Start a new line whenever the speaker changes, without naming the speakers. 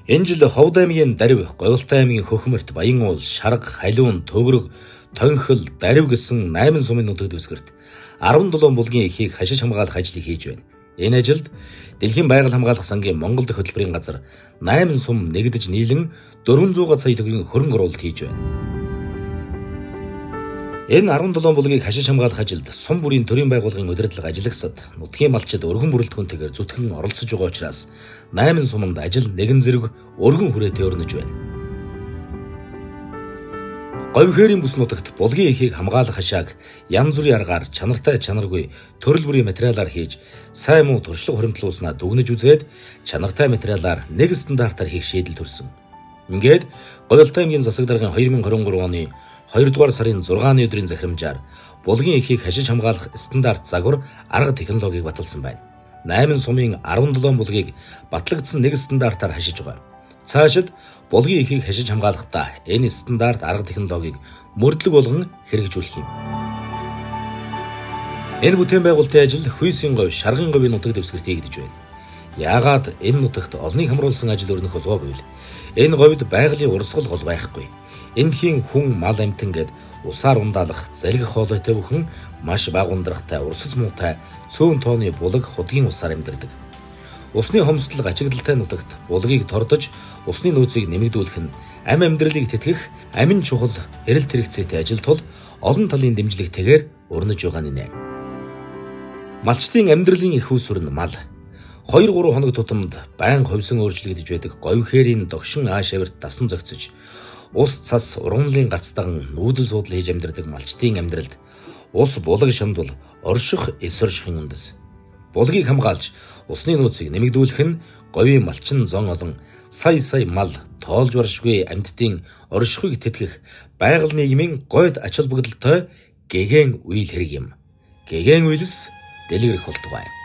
Энэ жил Ховд аймгийн Дарив, Говьлтай аймгийн Хөхмөрт, Баян уул, Шарга, Халиун, Төгрөг, Тонхил, Дарив гэсэн 8 сумын нутаг дэвсгэрт 17 булгийн эхийг хашиж хамгаалах ажлыг хийж байна. Энэ ажилд Дэлхийн байгаль хамгаалах сангийн Монгол дахь хөтөлбөрийн газар 8 сум нэгдэж нийлэн 400 сая төгрөгийн хөрөнгө оруулалт хийж байна. Энэ 17 булгийг хашиж хамгаалах ажилд сум бүрийн төрийн байгууллагын удирдлага ажиллагсад нутгийн малчид өргөн бүрэлдэхүүнтэйгээр зүтгэн оролцож байгаа учраас 8 суманд ажил нэгэн зэрэг өргөн хүрээтэй өрнөж байна. Говь хээрийн бүс нутагт булгийн эхийг хамгаалах хашааг янз бүрийн аргаар чанартай чанаргүй төрөл бүрийн материалаар хийж сайн муу туршлага хуримтлуулснаа дүгнэж үзээд чанартай материалаар нэг стандартаар хийх шийдэл төрсөн. Ингээд Говьалтай аймгийн засаг даргын 2023 оны 2 дугаар сарын 6-ны өдрийн захирамжаар булгийн эхийг хашиж хамгаалах стандарт загвар арга технологиг баталсан байна. 8 сумын 17 булгийг батлагдсан нэг стандартаар хашиж байгаа. Цаашид булгийн эхийг хашиж хамгаалахдаа энэ стандарт арга технологиг мөрдлөг болгон хэрэгжүүлэх юм. Энэ бүтээн байгуулалтын ажил Хүйсийн говь, Шаргын говийн нутаг дэвсгэрт хийгдэж байна. Яагаад энэ нутагт олныг хамруулсан ажил өрнөх болов гэвэл энэ говьд байгалийн урсгал гол байхгүй. Эндхийн хүн, мал амьтан гээд усаар ундаалах, залгих хоолойтой бүхэн маш бага ундрахтай, урсаж муутай цөөн тооны булаг худгийн усаар амьдардаг. Усны хомсдол гачигдalтай нутагт булгийг тордож усны нөөцийг нэмэгдүүлэх нь амь амьдралыг тэтгэх амин чухал эрэлт хэрэгцээтэй ажил тул олон талын дэмжлэгтэйгээр өрнөж байгаа нэ. Малчдын амьдралын эх үүсвэр нь мал. 2-3 хоног тутамд байнга хувьсан өөрчлөгдөж байдаг говь хээрийн догшин ааш авирт дасан зохицож ус цас ургамлын гарцтайхан нүүдэл суудал хийж амьдардаг малчдын амьдралд ус булаг шандвал орших эс оршихын үндэс. Булгийг хамгаалж усны нөөцийг нэмэгдүүлэх нь говийн малчин зон олон сая сая мал тоолж баршгүй амьтдын оршихуйг тэтгэх байгаль нийгмийн гойд ач холбогдолтой гэгээн үйл хэрэг юм. Гэгээн үйлс дэлгэрэх болтугай.